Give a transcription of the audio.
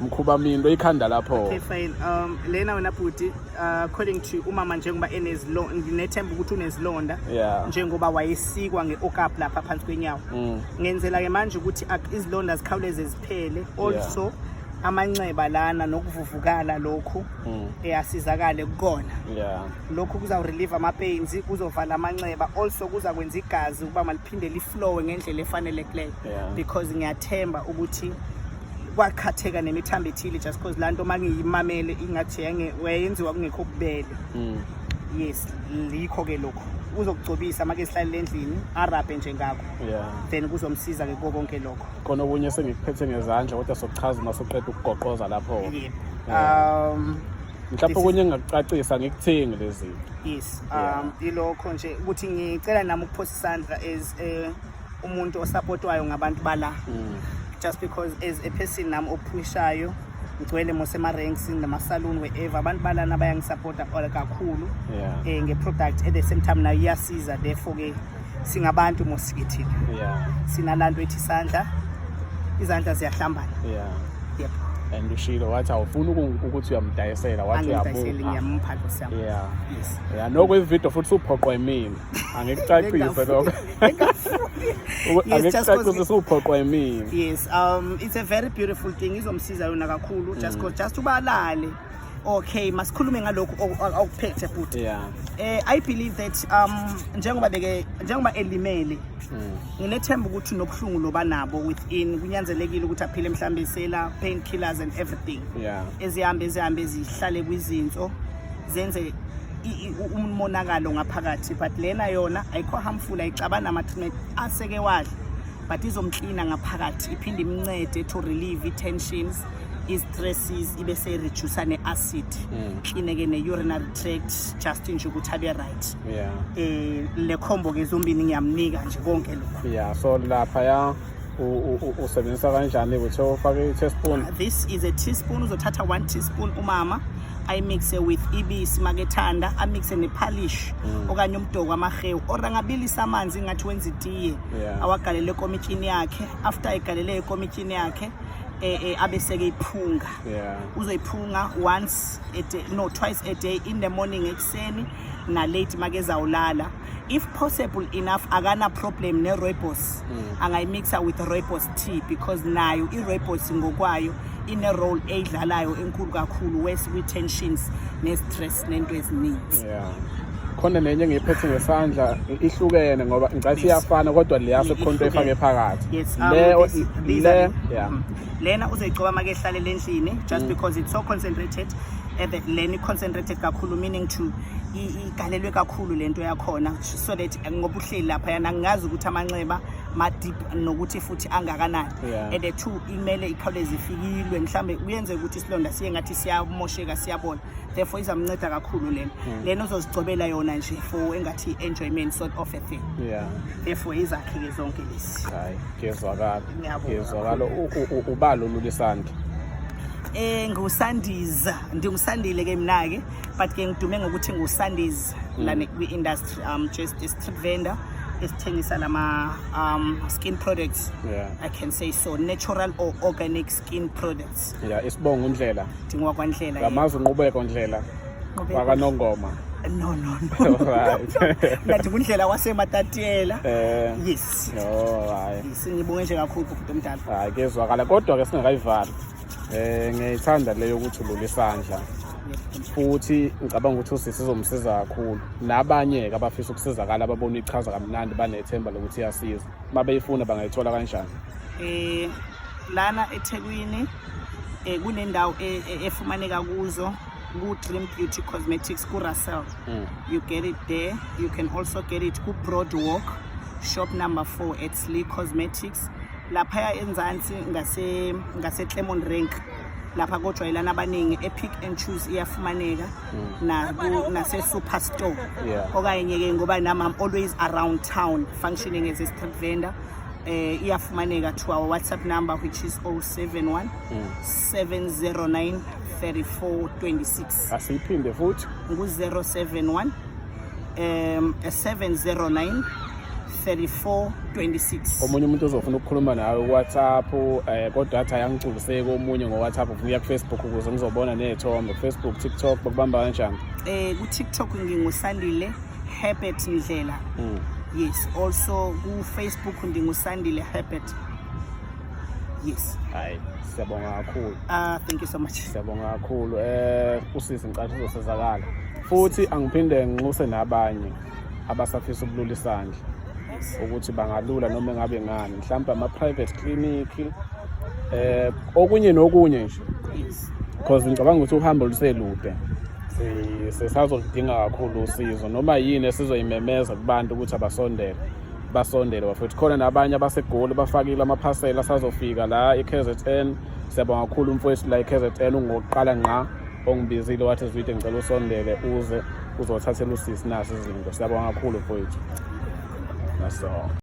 Mkhuba minto ikhanda lapho. Okay, fine. Lena wena bhuti, according to umama, njengoba enezilonda, nginethemba ukuthi unezilonda njengoba wayesikwa nge-okapi lapha phansi kwenyawo. Ngenzela ke manje ukuthi izilonda zikhawuleze ziphele, also amanxeba lana nokuvuvukala lokhu asizakale kukona. Lokhu kuzawu-relieve ama-pains, kuzovala amanxeba, also kuza kwenza igazi ukuba maliphinde liflowe ngendlela efanelekileyo, because ngiyathemba ukuthi kwaqhatheka nemithambo ethile, just because laa nto uma ngiyimamele ingathi wayenziwa kungekho kubele. Yes, likho-ke lokhu uzokugcobisa make sihlalele endlini, arabhe nje ngakho, then kuzomsiza-ke kuko konke lokho. Khona okunye sengikuphethe ngezandla, kodwa sokuchaza uma soqeda ukugoqoza lapho. Yep. Mhlawumbe This okunye engingakucacisa, ngikuthengi lezi zinto. Yes, ilokho nje ukuthi ngicela nami ukuphosa isandla as umuntu osupportwayo ngabantu bala, just because as a person nami ophushayo, ngigcwele mos ema-ranks nama-salon, wherever, abantu balana bayangisupporta all kakhulu nge-product. At the same time nayo iyasiza, therefore-ke singabantu mos ke thina, sinalanto ethi isandla, izandla ziyahlambana. Yep. And ushilo wathi awufuni ukuthi uyamdayisela, wathi Angimdayiseli. uyamupha. Ngiyamupha, nkosi yami. Yes. Yeah, nokho ividiyo futhi uphoqwa yimina. Angikucacise lokho. Yes, just Angikucacise, suphoqwa yimina. Yes, it's a very beautiful thing. Izomsiza yona kakhulu, just cause just ubalale. Okay, masikhulume ngalokhu okuphethe, futhi. I believe that njengoba beke njengoba elimele, nginethemba ukuthi nobuhlungu loba nabo within, kunyanzelekile ukuthi aphile mhlambe sela painkillers and everything ezihambe zihlale kwizinso, zenze umonakalo ngaphakathi. But lena yona ayikho harmful, ayixabani ama-treatment aseke wadla, but izomklina ngaphakathi, iphinde imncede to relieve i-tensions, i-stresses, ibe seyireduce ne-acid, klineke ne-urinary tract, just nje ukuthi abe right. Le combo ke zombini ngiyamnika nje konke lokho. Yeah, so lapha ya usebenzisa kanjani ukuthi ufake i-teaspoon? This is a teaspoon. Uzothatha 1 teaspoon umama, ayimixe with ibisi makethanda, amixe nephalish okanye umdoko amahewu, or angabilisa amanzi ngathi wenza itiye, awagalele ekomitshini yakhe. After egalele ekomitshini yakhe, abese-ke iphunga. Uzoyiphunga once a day, no, twice a day, in the morning ekuseni na late makezawulala. If possible enough, akana problem ne-rooibos, angayimixa with rooibos tea, because nayo i-rooibos ngokwayo ine-role eyidlalayo enkulu kakhulu wes kwi-tensions ne-stress nento ezininzi. Yeah. Khona nenye engiyiphethe ngesandla, ihlukene ngoba ngicathi iyafana, kodwa leya sekukhona into efake phakathi. Yes, Le these le are the- Lena uzoyigcoba make ehlalele endlini, just because it's so concentrated. Lena i-concentrated kakhulu, meaning to igalelwe kakhulu lento yakhona, so that ngoba uhleli laphayana, angazi ukuthi amanxeba ma-deep nokuthi futhi angakanani. And the two imele ikhawuleze ifikilwe, mhlambe kuyenzeka ukuthi isilonda siye ngathi siyamosheka, siyabona. Therefore izamnceda kakhulu lena. Lena uzozigcobela yona nje for engathi enjoyment sort of a thing. Therefore izakhe-ke zonke lezi. Hayi, kuyezwakala. Ngiyabonga. Kuyezwakala. Ubalo lulisandla. Ngusandiza, ndingusandile ke mina ke, but ke ngidume ngokuthi ngusandiza lana kwi-industry. Just a street vendor esithengisa lama skin products. I can say so, natural or organic skin products. Yeah, isibongo uNdlela. Ndingwakwandlela. Ngamazi uNqubeko Ndlela. Nqubeko. Wakanongoma. No. Mna ndingundlela wasematatiyela. Yes. Oh, hayi. Yes, ngibonge nje kakhulu, bhuti omdala. Hayi, kuyezwakala, kodwa ke singakayivali. Ngiyayithanda leyo ukuthi ulula isandla. Futhi ngicabanga ukuthi usisi izomsiza kakhulu. Nabanye ke abafisa ukusizakala, ababona ichaza kamnandi, banethemba lokuthi iyasiza. Mabeyifuna bangayithola kanjani? Lana eThekwini kunendawo efumaneka kuzo ku Dream Beauty Cosmetics ku Russell. You get it there. You can also get it ku Broadwalk, shop number 4 at Slee Cosmetics. Lapha enzansi ngase Clermont Rank, lapha kojwayelana abaningi, e-Pick and Choose iyafumaneka, na nase Superstore. Okanye ke ngoba nami I'm always around town functioning as a street vendor, iyafumaneka to our WhatsApp number, which is 071 709 3426. Asiyiphinde futhi. Ngu 071 709 34 26. Omunye umuntu uzofuna ukukhuluma nawe ku-WhatsApp, kodwa athi ayangigculiseki omunye ngo-WhatsApp, ufuna ukuya ku-Facebook ukuze ngizobona ney'thombe. Facebook, TikTok, bakubamba kanjani? Ku-TikTok nginguSandile Herbert Ndlela. Yes, also ku-Facebook ndinguSandile Herbert. Yes. Hayi, siyabonga kakhulu. Ah, thank you so much. Siyabonga kakhulu. Usisi ngicela uzosizakala. Futhi angiphinde nginxuse nabanye abasafisa ukulula isandla ukuthi bangalula noma engabe ngani, mhlawumbe ama-private clinic, okunye nokunye nje, because ngicabanga ukuthi uhambo luselude, sisazoludinga kakhulu usizo noma yini esizoyimemeza kubantu ukuthi abasondele, basondele bafethu. Khona nabanye abaseGoli bafakile amaphasela asazofika la e-KZN. Siyabonga kakhulu umfowethu la e-KZN, ungokuqala ngqa ongibizile wathi, "Zwide, ngicela usondele uze uzothathela usisi nasi izinto." Siyabonga kakhulu mfowethu, naso.